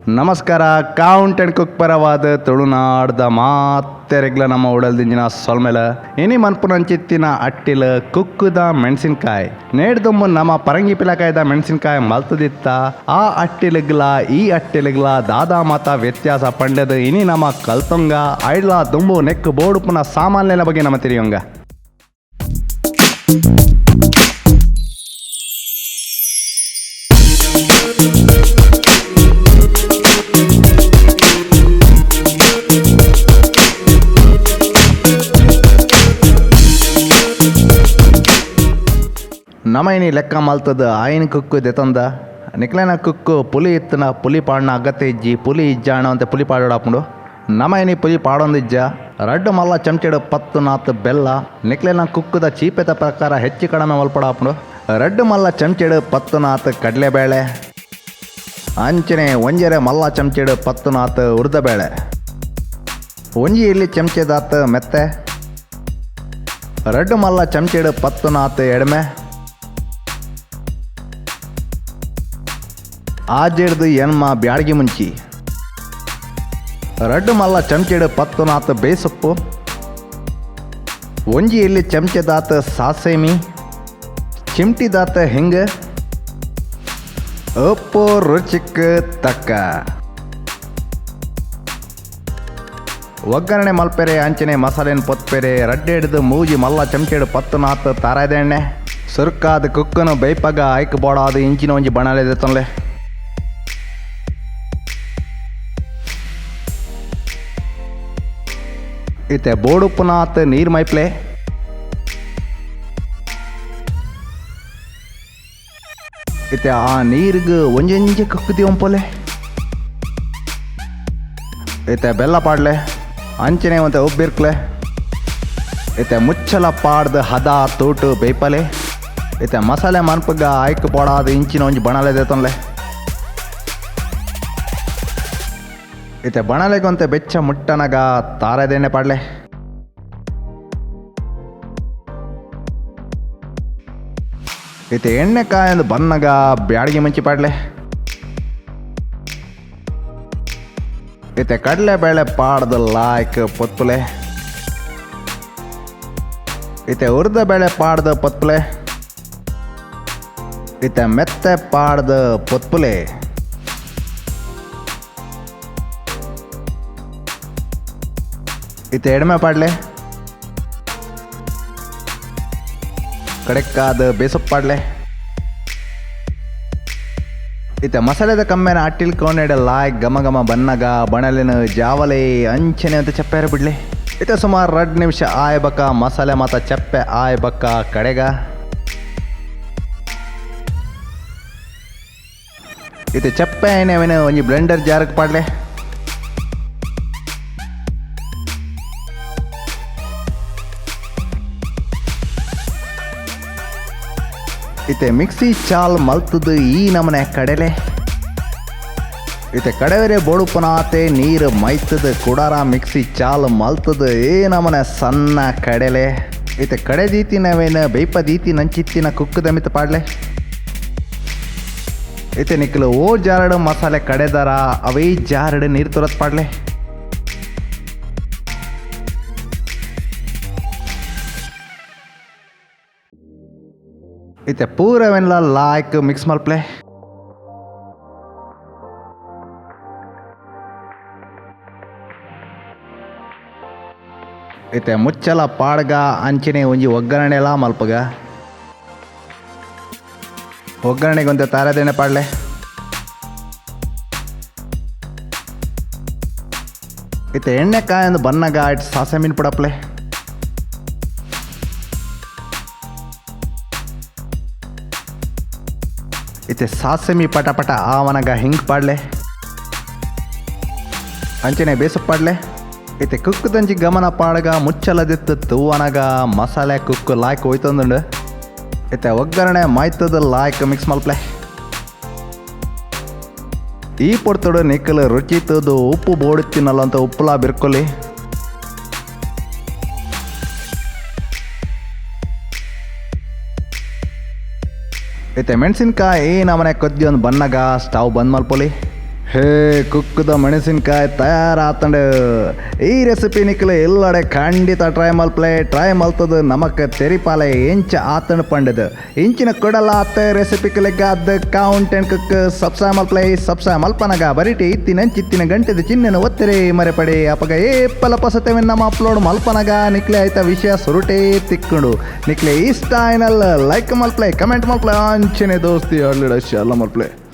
ನಮಸ್ಕಾರ, count and cook ಪರವಾದ ತುಳುನಾಡ್ದ ಮಾತೆರೆಗ್ಲ ನಮ್ಮ ಉಡಲ್ದಿಂಜಿನ ಸೊಲ್ಮೆಲ. ಇನಿ ಮನ್ಪುನಂಚಿತ್ತಿನ ಅಟ್ಟಿಲ ಕುಕ್ಕುದ ಮೆಣಸಿನ್ಕಾಯಿ ನೇಡ್ದೊಂಬು ನಮ್ಮ ಪರಂಗಿ ಪಿಲಕಾಯ್ದ ಮೆಣಸಿನ್ಕಾಯಿ ಮಲ್ತದಿತ್ತ. ಆ ಅಟ್ಟಿಲಗ್ಲ ಈ ಅಟ್ಟಿಲಗ್ಲ ದಾದಾ ಮಾತ ವ್ಯತ್ಯಾಸ ಪಂಡದ ಇನಿ ನಮ್ಮ ಕಲ್ತೊಂಗ. ಐಡ್ಲ ದುಂಬು ನೆಕ್ ಬೋಡುಪುನ ಸಾಮಾನ್ಯನ ಬಗ್ಗೆ ನಮ್ಮ ತಿಳಿಯೊಂಗ. ನಮ ಇನಿ ಲೆಕ್ಕ ಮಲ್ತದ ಆಯಿನ ಕುಕ್ಕು ದೆತೊಂದ. ನಿಕ್ಲೆನ ಕುಕ್ಕು ಪುಲಿ ಇತ್ತನ ಪುಲಿ ಪಾಡ್ನ ಅಗತ್ಯ ಇಜ್ಜಿ, ಪುಲಿ ಇಜ್ಜಾಣ ಅಂತ ಪುಲಿ ಪಾಡೋಡಾಪುಂಡು. ನಮ ಇನಿ ಪುಲಿ ಪಾಡೊಂದಿಜ್ಜ. ರಡ್ಡು ಮಲ್ಲ ಚಮಚೆಡು 10 ನಾತ್ ಬೆಲ್ಲ, ನಿಕ್ಲೆನ ಕುಕ್ಕುದ ಚೀಪೆದ ಪ್ರಕಾರ ಹೆಚ್ಚು ಕಡಿಮೆ ಮಲ್ಪಡಾಪುಂಡು. ರಡ್ಡು ಮಲ್ಲ ಚಮಚೆಡು 10 ನಾತ್ ಕಡಲೆಬೇಳೆ, ಅಂಚನೆ ಒಂಜರೆ ಮಲ್ಲ ಚಮಚೆಡು 10 ನಾತ್ ಉರ್ದಬೇಳೆ, ಒಂಜಿ ಇಲ್ಲಿ ಚಮಚೆದಾತ್ ಮೆತ್ತೆ, ರಡ್ಡು ಮಲ್ಲ ಚಮಚೆಡು 10 ನಾತ್ ಎಡ್ಮೆ, ಆಜೆಡ್ದು ಎನ್ಮ ಬ್ಯಾಡಗಿ ಮುಂಚಿ, ರಡ್ಡು ಮಲ್ಲ ಚಮಚೆಡು 10 ನಾತ್ ಬೇಸೊಪ್ಪು, ಒಂಜಿ ಇಲ್ಲಿ ಚಮಚೆದಾತ್ ಸಾಸೇಮಿ, ಚಿಮ್ಟಿದಾತ ಹಿಂಗ, ಉಪ್ಪು ರುಚಿಕ್ ತಕ್ಕ. ಒಗ್ಗರಣೆ ಮಲ್ಪೆರೆ ಅಂಚನೆ ಮಸಾಲೆನ್ ಪೊತ್ಪೆರೆ ರಡ್ಡೆಡ್ದು ಮೂಜಿ ಮಲ್ಲ ಚಮಚೆಡು 10 ನಾತ್ ತಾರಾಯ್ದ ಎಣ್ಣೆ. ಸುರ್ಕಾದ ಕುಕ್ಕನು ಬೇಯ್ಪಗ ಐಕ್ ಬೋಡಾದ ಇಂಚಿನ ಒಂಜಿ ಬಣಲೆ ದೆತ್ತೊನ್ಲೆ. ಇತ್ತೆ ಬೋಡುಪ್ಪುನಾತ್ ನೀರು ಮೈಪ್ಲೆ. ಇತ್ತೆ ಆ ನೀರಿಗೆ ಒಂಜೊಂಜಿ ಕುಕ್ಕುದಿ ಒಂಪೊಲೆ. ಇತ್ತೆ ಬೆಲ್ಲ ಪಾಡ್ಲೆ, ಅಂಚನೆ ಒಂತೆ ಉಬ್ಬಿರ್ಕ್ಲೆ. ಇತ್ತೆ ಮುಚ್ಚಲ ಪಾಡ್ದು ಹದ ತೂಟು ಬೇಯ್ಪಲೆ. ಇತ್ತೆ ಮಸಾಲೆ ಮನ್ಪುಗ ಐಕ್ ಬೋಡಾದ ಇಂಚಿನ ಒಂಜಿ ಬಣಲೆ ದೆತ್ತೊನ್ಲೆ. ಇತ್ತೆ ಬಣಲೆಗೊಂತೆ ಬೆಚ್ಚ ಮುಟ್ಟನಗ ತಾರದೆಣ್ಣೆ ಪಾಡ್ಲೆ. ಇತ್ತೆ ಎಣ್ಣೆ ಕಾಯಂದು ಬನ್ನಗ ಬ್ಯಾಡಗಿ ಮುಂಚಿ ಪಾಡ್ಲೆ. ಇತ್ತೆ ಕಡಲೆ ಬೇಳೆ ಪಾಡ್ದು ಲಾಯ್ಕ್ ಪೊತ್ಪುಲೆ. ಇತ್ತೆ ಉರ್ದ ಬೇಳೆ ಪಾಡ್ದು ಪೊತ್ಪುಲೆ. ಇತ್ತೆ ಮೆತ್ತೆ ಪಾಡ್ದು ಪೊತ್ಪುಲೆ. ಇತ್ತೆ ಎಡ್ಮೆ ಪಾಡ್ಲೆ. ಕಡೆಕ್ಕಾದ ಬೇಸೊಪ್ಪು ಪಾಡ್ಲೆ. ಇತ್ತೆ ಮಸಾಲೆದ ಕಮ್ಮೆನ ಅಟ್ಟಿಲ್ ಕೋನೆಡ ಲಾಯ್ಕ್ ಘಮ ಘಮ ಬನ್ನಗ ಬಣಲಿನ ಜಾವಲೆ ಅಂಚನೆ ಅಂತ ಚಪ್ಪೆರ ಬಿಡ್ಲೆ. ಇತ್ತೆ ಸುಮಾರು 2 ನಿಮಿಷ ಆಯ್ ಬಕ್ಕ ಮಸಾಲೆ ಮಾತ ಚಪ್ಪೆ ಆಯ್ ಬಕ್ಕ ಕಡೆಗ. ಇತ್ತೆ ಚಪ್ಪೆ ಆಯ್ನವೇನು ಒಂಜಿ ಬ್ಲೆಂಡರ್ ಜಾರಕ್ಕೆ ಪಾಡ್ಲೆ. ಇತ್ತೆ ಮಿಕ್ಸಿ ಚಾಲ್ ಮಲ್ತದು ಈ ನಮನೆ ಕಡಲೆ. ಇತ್ತೆ ಕಡವೆರೆ ಬೋಡುಪನಾತೆ ನೀರು ಮೈತದ ಕುಡಾರ ಮಿಕ್ಸಿ ಚಾಲ್ ಮಲ್ತದು ಏ ನಮನೆ ಸಣ್ಣ ಕಡಲೆ. ಇತ್ತೆ ಕಡೆ ದೀತಿನವೇನ ಬೇಯ್ಪ ದೀತಿ ನಂಚಿತ್ತಿನ ಕುಕ್ಕದ ಮಿತ್ತ ಪಾಡ್ಲೆ. ಇತ್ತೆ ನಿಕ್ಕಲು ಓ ಜಾರಡು ಮಸಾಲೆ ಕಡೆದಾರ ಅವೇ ಜಾರಡು ನೀರು ತುರತ್ ಪಾಡ್ಲೆ. ಇತ್ತೆ ಪೂರವೆನ್ಲ ಲಾಯ್ಕ್ ಮಿಕ್ಸ್ ಮಲ್ಪ್ಲೆ. ಇತ್ತೆ ಮುಚ್ಚಲ ಪಾಡ್ಗ ಅಂಚನೆ ಒಂಜಿ ಒಗ್ಗರಣೆಲ ಮಲ್ಪಗ. ಒಗ್ಗರಣೆಗೆ ಒಂತೆ ತಾರದೆಣ್ಣೆ ಪಾಡ್ಲೆ. ಇತ್ತೆ ಎಣ್ಣೆ ಕಾಯಂದು ಬನ್ನಗ it ಸಾಸೆ ಮೀನು ಪಡಪ್ಲೆ. ಇತ್ತೆ ಸಾಸೆಮಿ ಪಟ ಪಟ ಆವನಗ ಹಿಂಗೆ ಪಾಡ್ಲೆ. ಅಂಚನೆ ಬೇಸು ಪಾಡ್ಲೆ. ಇತ್ತೆ ಕುಕ್ಕುದಂಚಿ ಗಮನ ಪಾಡಗ ಮುಚ್ಚಲದಿತ್ತು ತೂವನಗ ಮಸಾಲೆ ಕುಕ್ಕು ಲಾಯ್ಕ್ ಹೋಯ್ತಂದುಂಡು. ಇತ್ತೆ ಒಗ್ಗರಣೆ ಮಾಯ್ತದ ಲಾಯ್ಕ್ ಮಿಕ್ಸ್ ಮಲ್ಪ್ಲೆ. ಈ ಪೊರ್ತುಡು ನಿಕ್ಕಲು ರುಚಿ ತೂದು ಉಪ್ಪು ಬೋಡುತ್ತಿನಲ್ಲ ಅಂತ ಉಪ್ಪುಲಾ ಬಿರ್ಕೊಲಿ. ಇತ್ತೆ ಮೆಣಸಿನ್ಕಾಯಿ ನಮನೆ ಕೊದ್ದಿ ಒಂದು ಬನ್ನಗ ಸ್ಟವ್ ಬಂದ್ ಮಲ್ಪೊಲಿ. ಹೇ, ಕುಕ್ಕುದ ಮೆಣಸಿನಕಾಯಿ ತಯಾರಾತಂಡು. ಈ ರೆಸಿಪಿ ನಿಕ್ಲೆ ಇಲ್ಲಡೆ ಖಂಡಿತ ಟ್ರೈ ಮಲ್ಪ್ಲೆ. ಟ್ರೈ ಮಲ್ತದ ನಮಕ್ ತೆರಿಪಾಲೆ ಎಂಚ ಆತಂಡ್ ಪಂಡದು. ಇಂಚಿನ ಕೊಡಲ ಆತ ರೆಸಿಪಿ ಲೆಗ್ಗಾದ್ ಕೌಂಟ್ ಅಂಡ್ ಕುಕ್ ಸಬ್ಸ್ಕ್ರೈಬ್ ಮಲ್ಪ್ಲೆ. ಸಬ್ಸ್ಕ್ರೈಬ್ ಮಲ್ಪನಗ ಬರಿಟಿ ಇತ್ತಿನ ಅಂಚಿತ್ತಿನ ಗಂಟೆದ ಚಿಹ್ನೆನ ಒತ್ತರೆ ಮರೆಪಡೆ. ಅಪಗ ಏಪಲ ಪಸತೆ ನಮ್ಮ ಅಪ್ಲೋಡ್ ಮಲ್ಪನಗ ನಿಕ್ಲೆ ಆಯ್ತ ವಿಷಯ ಸುರುಟೇ ತಿಕ್ಕುಂಡು. ನಿಕ್ಲೆ ಇಷ್ಟ ಆಯ್ನಲ್ ಲೈಕ್ ಮಲ್ಪ್ಲೆ, ಕಮೆಂಟ್ ಮಲ್ಪ್ಲೆ, ಅಂಚನೆ ದೋಸ್ತಿ ಅಡ್ಲಿಡ ಶೇರ್ ಮಲ್ಪ್ಲೆ.